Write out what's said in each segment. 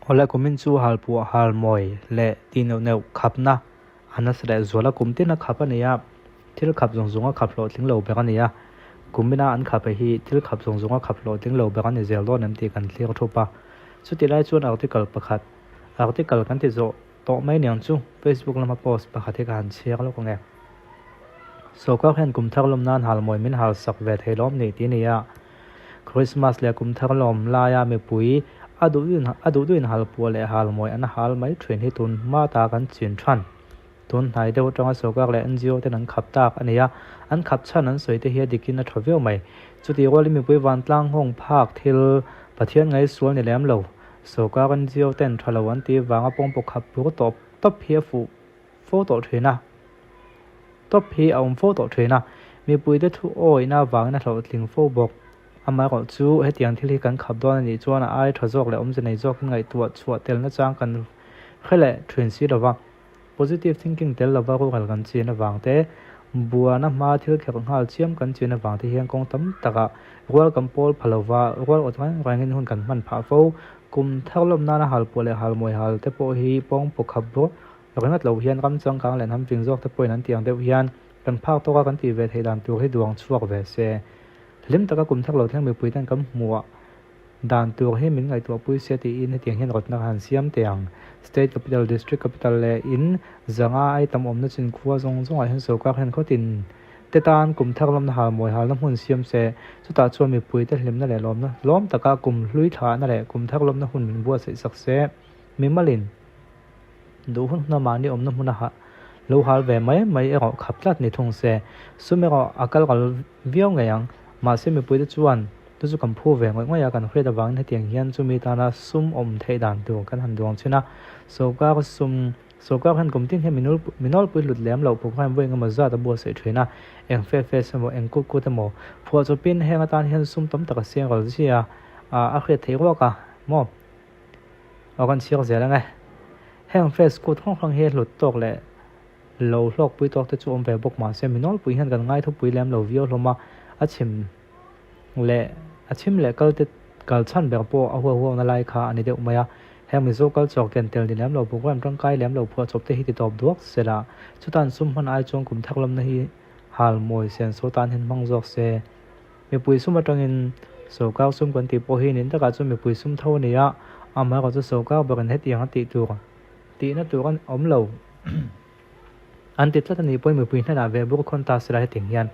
Awle kumin chu halpuah halmawi leh tih neuh neuh khapna a nasa leh zual a, kum tina khap a ni a, thil khap zawng zawnga khap hlawhtling lo ber a ni a, kumina an khap hi thil khap zawng zawnga khap hlawhtling lo ber a ni zel dawn em tih kan thlir thup a. Chutih lai chuan article pakhat, article kan ti zawh tawh mai niang chu Facebook lama post pakhat hi ka han chhiar lawk ang e. Sawrkar hian kum thar lawm nan halmawi min hal sak ve thei lawm ni tih a ni a. Christmas leh kum thar lawm laia mipui a duh a duh duhin halpuah leh halmawi an hal mai thin hi tun hma ta kan chin than. Tun hnai deuh atanga sawrkar leh NGO ten an khap tak a ni a, an khap chhan an sawi te hi a dikin a tha viau mai. Chutih rualin mipui vantlang nghawng phak thil Pathian ngaihsual ni lem lo. Sawrkar NGO ten tha lo an tih vanga pawngpaw khap bur tawp tawp hi a fuh fo tawh thin a, tawp hi a awm fo tawh thin a, mipuite thu awihna avangin a hlawhtling fo bawk. Amaherawh chu hetiang thil hi kan khap dawn a nih chuan a ai tha zawk leh awmze nei zawkin ngaihtuah chhuah telna chang kan hre leh thin si lova, positive thinking tel lova rural kan chin avang te, buana hma thil kherh nghal chiam kan chin avang te hian kawng tam takah rual kan pawl pha lova, rual awt reng rengin hun kan hman phah fo. Kum thar lawm nana halpuah leh halmawi hal te pawh hi pawngpaw khap bawk Ringawt lo hian ram changkang leh hnam fing zawk te pawhin an tih ang deuh hian kan phak tawka kan tih ve theih dan tur hi duang chhuak ve se. Hlim taka kum thak lo thleng mipui ten kan hmuh dan tur hi min ngaihtuah pui se tiin hetiang hian rawtna ka han siam teh ang. State Capital, District Capital leh in zanga ai tam awmna chin khua zawng zawngah hian sorkar hian khawtin te tan kum thar lamna hal mawi halna hmun siam se, chutah chuan mipui te hlimna leh lawmna lawm taka kum hlui thlahna leh kum thar lamna hun min buatsaih sak se. Mimalin. Duh hun huna mahni awmna hmuna hah lo hal ve mai mai erawh khap tlat ni thung se, sum erawh a kal ral viau ngei ang. Mahse mipuite chuan chu chu kan phu ve ngawih ngawih a, kan hriat avangin hetiang hian chumi tana sum awm theih dan tur kan han duang chhin a. Sawrkar sum, Sawrkar hian kum tin hian minawlpui hlut lem loh programme vawi engemaw zat a buatsaih thin a, eng fe fe emaw eng kut kut emaw phuah chawpin heng atan hian sum tam tak a siam ral zia a, a hriat theih ruak a maw? Aw kan chhiar zel ang e. Heng face kut hrang hrang hi hlut tawk leh lo hlawkpui tawk te chu awm ve bawk mahse mi nawlpui hian kan ngaithupui lem lo viau hlawm a, a chhim leh a chhim leh kal te kal chhan ber pawh a huau huau na lai kha a ni deuh mai a. Heng Mizo culture ken tel ni lem lo program tangkai lem lo phuah chawp te hi ti tawp duak se la, chutan sum hman ai chuan kum thak lamna hi hal mawi sen so tan hian hmang zawk se. Mipui sum atangin sawrkar sum kan tih pawh hi nin takah chuan mipui sum tho a ni a, amaherawh chu sawrkar berin hetiang a tih tur tihna tur a awm lo an ti tlat a nih pawhin mipui hnenah ve bur khawn ta sela hetiang hian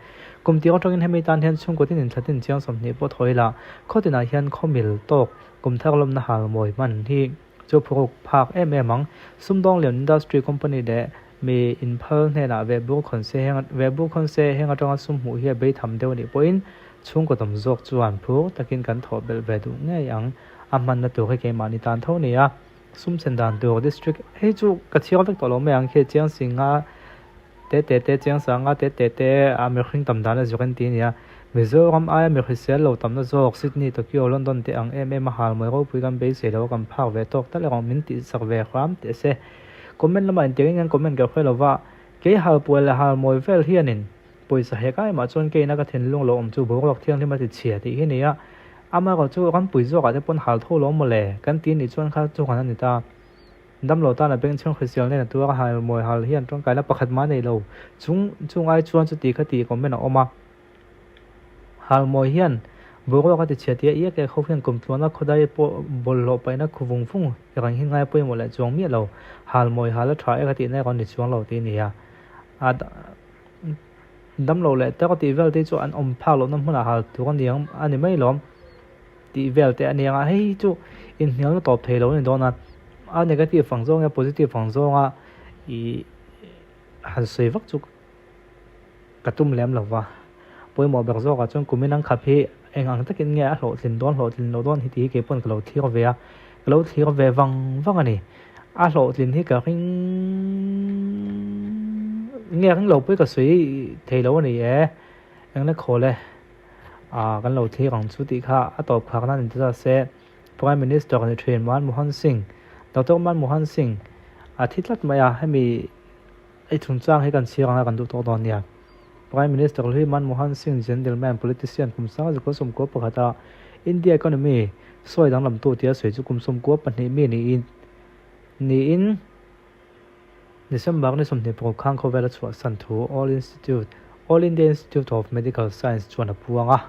kum tir atangin hemi tan hian chhungkaw tin inthlatin chiang 20 pawh thaw ila khaw tinah hian khaw mil tawk kum thar lawmna hal mawi hman hi chu phuruk phak em em ang. Sumdawng lian industry company leh Mi inphal hnenah vehbur khawn se heng vehbur khawn se heng atanga sum hmuh hi a beitham deuh anih pawhin chhungkaw tam zawk chuan phur takin kan thawh belh ve duh ngei ang. A hmanna tur hi keimahni tan tho nia. Sum chen dan tur district hei chu ka chhiar vek tawh lo mai ang khi chiang singa te te te chiang sanga te te te a mihring tam dan a zir an ti ania. Mizoram aia mi hrisel lo tamna zawk Sydney, Tokyo, London te ang em em a hal mawi ropui kan beisei lo a kan phak ve tawk tal erawh min tihsak ve hram teh se. Comment lamah intiangin kan comment ka hre lova, kei halpuai leh halmawi vel hianin pawisa hek ai mah chuan keina ka thinlung lo awm chu boruak thianghlim a ti chhia tih hi nia. Amaherawh chu rampui zawkah te pawn hal tho lo mawle kan ti nih chuan kha chu kan a ni ta. Damlo tan a bengchheng hrisel nen a tuar a halmawi hal hian tangkaina pakhat mah nei lo chung chung ai chuan chuti kha tih comment a awm a. Halmawi hian boruak a ti chhia tia iak iak ho hian kumtluana khawdai pawh bawlhhlawh paihna khu vung vung reng hi ngai pawimawh leh chuang miah lo. Halmawi hal a tha ek a tihna erawh ni chuang lo tih a ni a. A damlo leh tak a tih vel te chu an awm phak lohna hmunah hal tur a ni ang a ni mai lawm tih vel te a ni ang a. Hei hi chu inhnialna tawp thei lo a ni dawn a. A negative ang zawng nge positive ang zawnga ih han sawi vak chu. Ka tum lem lo va, pawimawh ber zawkah chuan kumin an khap hi eng ang takin nge a hlawhtlin dawn hlawhtlin loh dawn hi tih hi kei pawn ka lo thlir ve a, ka lo thlir ve vang vang a ni. A hlawhtlin hi ka ring nge ring lo pawh hi ka sawi thei lo a ni e, engla khawl e ah kan lo thlir ang chu tih kha a tawp khak nan inti ta se Prime Minister ni thin Manmohan Singh, Doctor Manmohan Singh a thi tlat mai a, hemi. Hei chungchang hi kan chhiar anga kan duh tawh dawn nia. Prime Minister hlui Manmohan Singh gentleman politician kum sang zikua 91 a India economy Sawi danglamtu tia sawi chu kum 92 mi niin niin December ni 26 khan khawvela chhuahsan thu All Institute All India Institute of Medical Science chuan a puang a.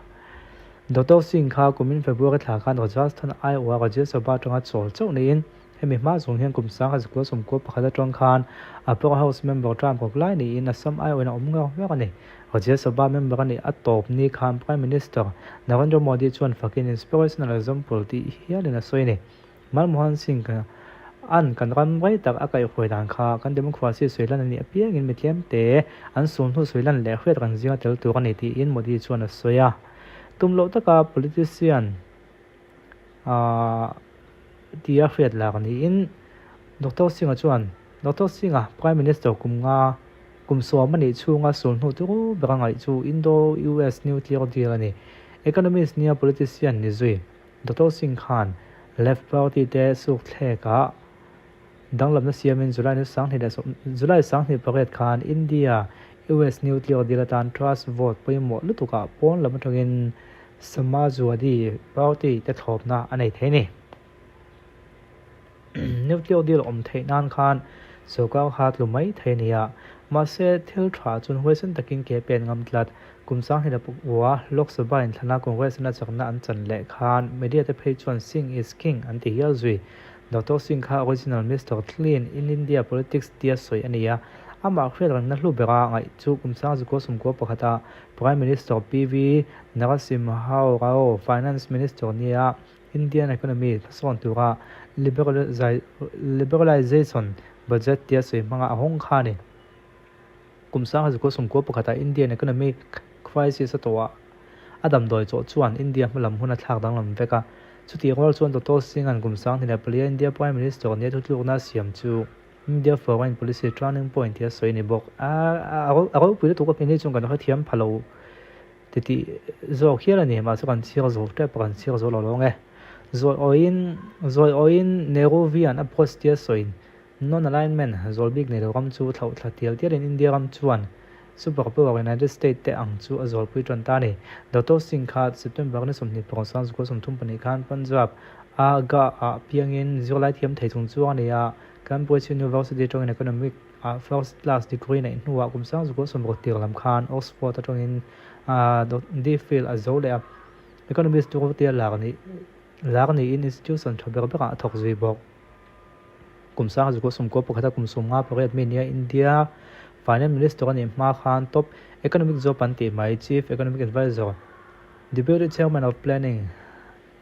Doctor Singh kha kumin February thla khan Rajasthan aiawha Rajya Sabha atanga chawl chauh niin hemi hma zawng hian kum 1991 atang khan a Upper House member term kawk lai niin Assam aiawhin a awm ngawr ngawr a ni. Rajya Sabha member a nih a tawp ni khan Prime Minister Narendra Modi chuan fakin inspirational example tih hialin a sawi a ni. Manmohan Singh an kan ram rei tak a kaihhruai dan kha kan democracy sawi lan a nih apiangin mi tlemte an sul hnu sawi lan leh hriat kan zinga tel tur a ni tiin Modi chuan a sawi a. Tum loh taka politician tia hriat lak niin Doctor Singh-a chuan Doctor Singh-a Prime Minister kum nga kum 10 a nih chhunga sul hnu turu ber a ngaih chu Indo-US nuclear deal a ni. Economist nia politician ni zui. Doctor Singh khan Left Party te suk thlek ah danglamna siamin July ni 28 leh July 28 khan India US nuclear deal atan trust vote pawimawh lutuk ah pawn lam atangin Samajwadi Party te thlawpna a nei thei a ni. Nuclear deal awm theih nan khan sorkar kha tlu mai thei a ni a, mahse thil tha chuan huaisen takin ke pen ngam tlat. Kum 2009 Lok Sabha inthlana Congress in a chakna an chan leh khan media te phei chuan Singh is king an ti hial zui. Doctor Singh kha original Mister Clean in India politics tia sawi a ni a, amah hriat rengna hlu bera ngaih chu kum 1991 a Prime Minister PV Narasimha Rao Finance Minister nia Indian economy hmasawn tura liberalization budget tia sawi hmanga a hawng kha a ni. Kum 1991 ah Indian economic crisis a tawh a, a damdawi chawh chuan India hmalam hun a thlak danglam vek a. Chutih rual chuan Doctor Singh-a'n kum 24 a India Prime Minister nia thutlukna a siam chu India foreign policy turning point tia sawi a ni bawk. A ropui lutuk a keini chuan kan hrethiam pha lo. Titih zawk hial a ni, mahse kan chhiar zo tep a, kan chhiar zo lo lawng e. Zawi awiin, zawi awiin Nehruvian a post tia sawiin Non-alignment zawl bik nei lo ram chu thlauh thla tial tialin India ram chuan Super Power United State te ang chu a zawlpui tan ta a ni. Doctor Singh kha September ni 29, 1932 khan Punjab a Ga ah piangin zirlai thiam thei chung chuang a ni a, Cambridge University atangin Economic a first class degree neih hnuah kum 1960 tir lam khan Oxford atangin D.Phil a zo leh a, economist tur tia lar nih lar niin institution tha ber berah a thawk zui bawk. Kum 1991 a kum 58 mi nia India Finance Minister a nih hma khan top economic job an tih mai Chief Economic Advisor, Deputy Chairman of Planning,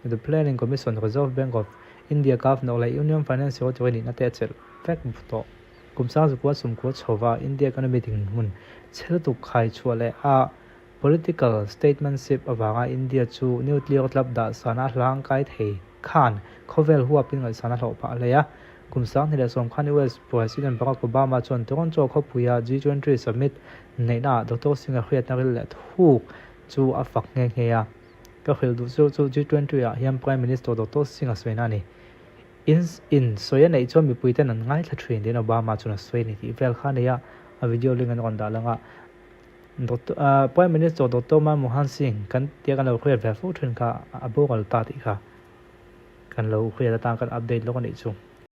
The Planning Commission, Reserve Bank of India Governor leh Union Finance Secretary nihna te a chelh vek tawh. Kum 1990 chhova India economy dinhmun chhe lutuk khai chhuah leh a political statesmanship avanga India chu nuclear tlap dah sana hlang kai thei khan khawvel huapin ngaihsan a hlawh phah hle a. Kum 2010 khan US President Barack Obama chuan Toronto khawpuia G20 summit neihnaah Doctor Singh-a hriatna ril leh thuk chu a fak nghe nghe a. Ka hrilh duh chu chu G20 ah hian Prime Minister Doctor Singh a sawina a ni. In in sawi a neih chuan mipui ten an ngaithla thin tiin Obama chuan a sawi a ni tih vel kha a nei a, a video link an rawn dah lang a. Doctor Prime Minister Doctor Manmohan Singh kan tia kan lo hriat ve fo thin kha a boral ta tih kha kan lo hriat atan kan update lawk a nih chu.